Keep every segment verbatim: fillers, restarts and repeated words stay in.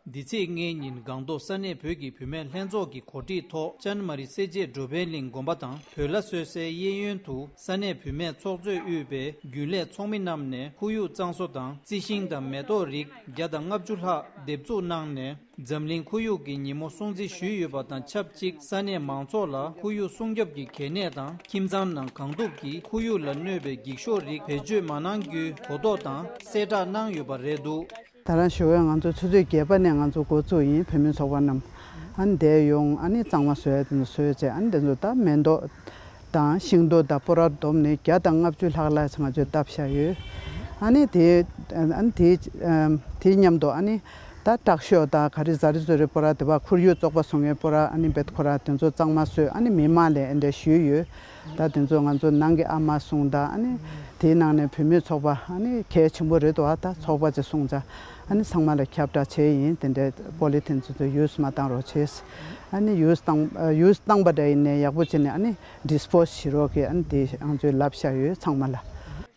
འདི་ཚེས་ལྔའི་ཉིན་སྒང་ཏོག་ས་གནས་བོད་ཀྱི་བུད་མེད་ལྷན་ཚོགས་ཀྱི་གོ་སྒྲིག་ཐོག་ཅན་མ་རི་སེར་བྱེས་འགྲོ་ཕན་གླིང་དགོན་པ་དང་བོད་ལྭ་བཟོ་སའི་གཡས་གཡོན་དུ་ས་གནས་བུད་མེད་ཚོགས་གཙོས་དབུས་པའི་རྒྱུན་ལས་ཚོགས་མི་རྣམས་ནས་ཁོར་ཡུག་གཙང་བཟོ་དང་རྩི་ཤིང་དང་མེ་ཏོག་རིགས་བརྒྱ་དང་ལྔ་བཅུ་ལྷག་འདེབས་འཛུགས་གནང་ནས། འཛམ་གླིང་ཁོར་ཡུག་གི་ཉིན་མོ་སྲུང་བརྩི་ཞུས་ཡོད་པ་དང་ཆབས་ཅིག་ས་གནས་མང་ཚོགས་ལ་ཁོར་ཡུག་སྲུང་སྐྱོབ་ཀྱི་གལ་གནད་དང་ཁྱིམ་ཚང་ནང་གང་ཐུབ་ཀྱིས་ཁོར་ཡུག་ལ་གནོད་པའི་འགྱིག་ཤོག་རིགས་བེད་སྤྱོད་མ་གནང་རྒྱུའི་གོ་རྟོགས་དང་གསལ་བསྒྲགས་གནང་ཡོད་པ་རེད་འདུག་ད་རང་ཞོགས་པའི་ང་ཚོ་ཆུ་ཚོད་བརྒྱད་པ་ནས་ང་ཚོ་འགོ་བཙུགས་ཡིན། བུད་མེད་ཚོགས་པ་རྣམས་ཨ་ནི་འདས་ཡོང་ཨ་ནི་གཙང་མ་བཟོ་ཡ་དེ་ཚོ་བཟོས་བྱས་ཨ་ནི་དེ་ཚོ་ད་མེ་ཏོག་དང་ཤིང་ཏོག་དང་སྤོ་ར་བསྡོམས་ནས་བརྒྱ་དང་ལྔ་བཅུ་ལྷག་ལ་ང་ཚོས་བཏབ་བཞག་ཡོད། ཨ་ནི་དེ་ཨ་ནི་དེ་དེ་མཉམ་དུ་ཨ་ནི་ད་དྲག་ཤོས་དང་ག་རེ་ཟ་རི་བཟོ་རི་སྤོ་ར་དེ་བ་ཁོར་ཡུག་བཙོག་པ་བཟོ་མཁན་སྤོ་ར་ཨ་ནི་བེད་ཁོ་ར་དེ་ཚོ་གཙང་མ་བཟོས་ཨ་ནི་མི་མང་ལ་ཨེ་འདྲ་ཞུས་ཡོད། ད་དེ་ཚོ་ང་ཚོ་ནང་གི་ཨ་མ་གསུང་དང་ཨ་ནི་དེའི་ནང་ནས་བུད་མེད་ཚོགས་པ་ཨ་ནི་གལ་ཆེན་པོ་རེད་འདུག་ཨ་ད་ཚོགས་པ་ཅིག་གསུང་ཙང་ཨ་ནི་ཚང་མ་ལ་ཁྱབ་བསྒྲགས་བྱས་ཡིན། དེ་འདྲའི་པོ་ལི་ཐིན་ཚོ་ཚོ་ཡུས་མ་བཏང་རོགས་བྱས། ཨ་ནི་ཡུས་བཏང་ཡུས་བཏང་པ་འདྲ་ཡིན་ནའི་ཡག་པོ་བྱས་ནས་ཨ་ནི་ཌིས་པོ་ཟི་བྱེད་རོགས་གི་ཨ་ནི་དེ་ང་ཚོས་ལབ་བཞག་ཡོད་ཚང་མ་ལ།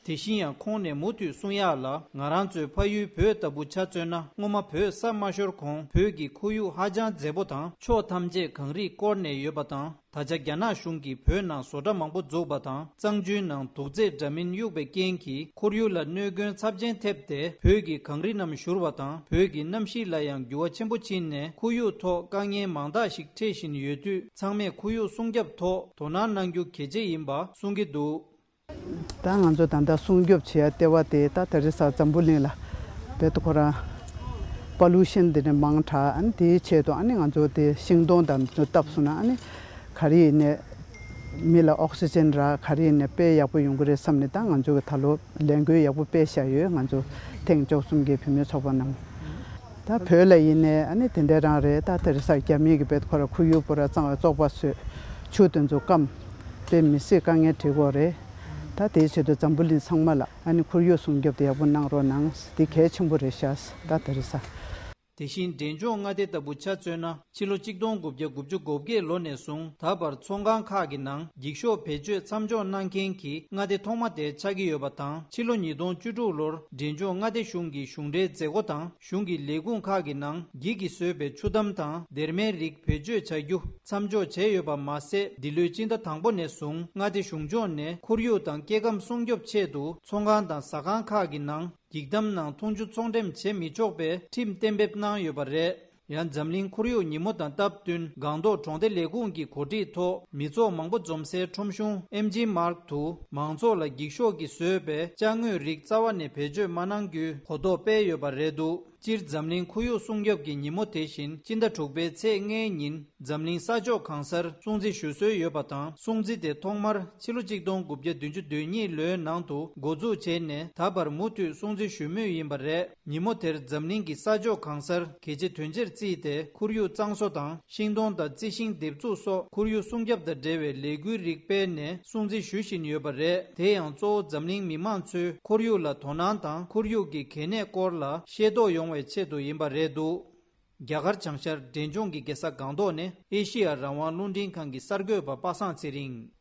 དེ་བཞིན་ཡང་ཁོང་ནས་མུ་མཐུད་གསུང་ཡག་ལ། ང་རང་ཚོའི་ཕ་ཡུལ་བོད་ལྟ་བུ་ཆ་མཚོན་ན་སྔོན་མ་བོད་ས་མ་ཤོར་གོང་བོད་ཀྱི་ཁོར་ཡུག་ཧ་ཅང་མཛེས་པོ་དང་ཕྱོགས་ཐམས་ཅད་གངས་རིས་བསྐོར་ནས་ཡོད་པ་དང་། ད་ཆ་རྒྱ་ནག་གཞུང་གིས་བོད་ནང་བཟོ་གྲྭ་མང་པོ་འཛུགས་པ་དང་གཙང་ཆུའི་ནང་དུག་རྫས་འདྲ་མིན་གཡུགས་པའི་རྐྱེན་གྱིས་ཁོར་ཡུག་ལ་གནོད་སྐྱོན་ཚབས་ཆེན་ཐེབས་ཏེ་བོད་ཀྱི་གངས་རི་རྣམས་བཞུར་བ་དང་བོད་ཀྱི་གནམ་གཤིས་ལ་ཡང་འགྱུར་བ་ཆེན་པོ་ཕྱིན་ནས་ཁོར་ཡུག་ཐོག་དཀའ་ངལ་མང་དག་ཞིག་འཕྲད་བཞིན་ཡོད་དུས་ཚང་མས་ཁོར་ཡུག་སྲུང་སྐྱོབ་ཐོག་དོ་སྣང་གནང་རྒྱུ་གལ་ཆེ་ཡིན་པ་གསུང་གི་འདུག་ད་ང་ཚོ་ད་ལྟ་སྲུང་སྐྱོབ་བྱེད་ཡ་ལྟེ་བ་དེ་ད་དེ་རིང་སང་འཛམ་བུ་གླིང་ལ་བེད་ཁོ་རང་པོ་ལུ་ཤན་དེ་འདྲ་མང་དྲགས། ཨ་ནི་དེའི་ཆེད་དུ་ཨ་ནི་ང་ཚོ་དེ་ཤིང་སྡོང་དང་བཏབ་སོང་ན་ཨ་ནི་ག་རེ་ཡིན་ནའི་མི་ལ་ཨོག་སི་ཇན་རག་ག་རེ་ཡིན་ནའི་དཔེ་ཡག་པོ་ཡོང་གི་རེད་བསམ་ནས་ད་ང་ཚོ་གི་ད་ལོ་ལས་འགུལ་ཡག་པོ་སྤེལ་བཞག་ཡོད། ང་ཚོ་ཐེངས་བཅུ་གསུམ་གྱི་བུད་མེད་ཚོགས་པ་རྣམས། ད་བོད་ལ་ཡིན་ནའི་ཨ་ནི་དེ་འདྲ་རང་རེད། ད་དེ་རིང་སང་རྒྱ་མི་གི་བེད་ཁོ་ར་ཁོར་ཡུག་པོ་ར་གཙང་བཙོག་པ་བཟོས་ཆུ་དེ་ཚོ་སྐམ་དཔེ་མི་སྲིད་དཀའ་ངལ་འཕྲད་ཀྱི་ཡོད་རེད། ད་དེའི་ཆེད་དུ་འཛམ་བུ་གླིང་ཚང་མ་ལ་ཨ་ནི་ཁོར་ཡུག་སྲུང་སྐྱོབ་དེ་ཡག་པོ་གནང་རོགས་གནང་། དེ་གལ་ཆེན་པོ་རེད་ཤག་ད་དེ་རིང་སང་། དེ་བཞིན་འབྲས་ལྗོངས་མངའ་སྡེ་ལྟ་བུ་ཆ་མཚོན་ན་ཕྱི་ལོ་གཅིག་སྟོང་དགུ་བརྒྱ་དགུ་བཅུ་གོ་བརྒྱད་ལོ་ནས་བཟུང་ད་བར་ཚོང་ཁང་ཁག་གི་ནང་འགྱིག་ཤོག་བེད་སྤྱོད་མཚམས་འཇོག་གནང་མཁན་གྱི་མངའ་སྡེ་ཐོག་མ་དེ་ཆགས་ཀྱི་ཡོད་པ་དང་། ཕྱི་ལོ་ཉིས་སྟོང་བཅུ་དྲུག་ལོར་འབྲས་ལྗོངས་མངའ་སྡེ་གཞུང་གི་གཞུང་འབྲེལ་མཛད་སྒོ་དང་གཞུང་གི་ལས་ཁུངས་ཁག་གི་ནང་འགྱིག་གིས་བཟོས་པའི་ཆུ་དམ་དང་སྡེར་མའི་རིགས་བེད་སྤྱོད་བྱ་རྒྱུ་མཚམས་འཇོག་བྱས་ཡོད་པ་མ་ཟད། འདི་ལོའི་སྤྱི་ཟླ་དང་པོ་ནས་བཟུང་མངའ་སྡེ་གཞུང་ཕྱོགས་ནས་ཁོར་ཡུག་དང་སྐྱེ་ཁམས་སྲུང་སྐྱོབ་ཆེད་དུ་ཚོང་ཁང་དང་ཟ་ཁང་ཁག་གི་ནང་འགྱིག་དམ་ནང་འཐུང་ཆུ་ཚོང་འགྲེམས་བྱེད་མི་ཆོག་པའི་ཁྲིམས་གཏན་འབེབས་གནང་ཡོད་པ་རེད། ཡང་འཛམ་གླིང་ཁོར་ཡུག་ཉིན་མོ་དང་སྟབས་བསྟུན་སྒང་ཏོག་གྲོང་སྡེ་ལས་ཁུངས་ཀྱི་གོ་སྒྲིག་ཐོག་མི་ཚོགས་མང་པོ་འཛོམས་སའི་ཁྲོམ་གཞུང་ཨེམ་ཇི་མཱརཀ་ཏུ་མང་ཚོགས་ལ་འགྱིག་ཤོག་གིས་བཟོས་པའི་ཅ་དངོས་རིགས་རྩ་བ་ནས་བེད་སྤྱོད་མ་གནང་རྒྱུའི་གོ་རྟོགས་སྤེལ་ཡོད་པ་རེད་འདུག་སྤྱིར་འཛམ་གླིང་ཁོར་ཡུག་སྲུང་སྐྱོབ་ཀྱི་ཉིན་མོ་དེ་བཞིན་སྤྱི་ཟླ་དྲུག་པའི་ཚེས་ལྔའི་ཉིན་འཛམ་གླིང་ས་ཕྱོགས་གང་སར་སྲུང་བརྩི་ཞུ་སྲོལ་ཡོད་པ་དང་། སྲུང་བརྩི་དེ་ཐོག་མར་ཕྱི་ལོ་གཅིག་སྟོང་དགུ་བརྒྱ་བདུན་ཅུ་དོན་གཉིས་ལོའི་ནང་དུ་འགོ་འཛུགས་བྱས་ནས་ད་བར་མུ་མཐུད་སྲུང་བརྩི་ཞུ་མུས་ཡིན་པ་རེད། ཉིན་མོ་དེར་འཛམ་གླིང་གི་ས་ཕྱོགས་གང་སར་གལ་ཆེ་དོན་ཆེར་བརྩིས་ཏེ་ཁོར་ཡུག་གཙང་བཟོ་དང་ཤིང་སྡོང་དང་རྩི་ཤིང་འདེབས་འཛུགས་སོགས་ཁོར་ཡུག་སྲུང་སྐྱོབ་དང་འབྲེལ་བའི་ལས་འགུལ་རིགས་སྤེལ་ནས་སྲུང་བརྩི་ཞུ་བཞིན་ཡོད་པ་རེད། དེ་ཡང་གཙོ་བོ་འཛམ་གླིང་མི་མང་ཚོས་ཁོར་ཡུག་ལ་དོ་སྣང་དང་ཁོར་ཡུག་གི་གལ་གནད་སྐོར་ལ་ཤེས་རྟོགས་ཡོང་བའི་ཆེད་དུ་ཡིན་པ་རེད་འདུག་རྒྱ་གར་བྱང་ཤར་འབྲས་ལྗོངས་ཀྱི་རྒྱལ་ས་སྒང་ཏོག་ནས་ཨེ་ཤི་ཡ་རང་དབང་རླུང་འཕྲིན་ཁང་གི་གསར་འགོད་པ་པ་སངས་ཚེ་རིང་།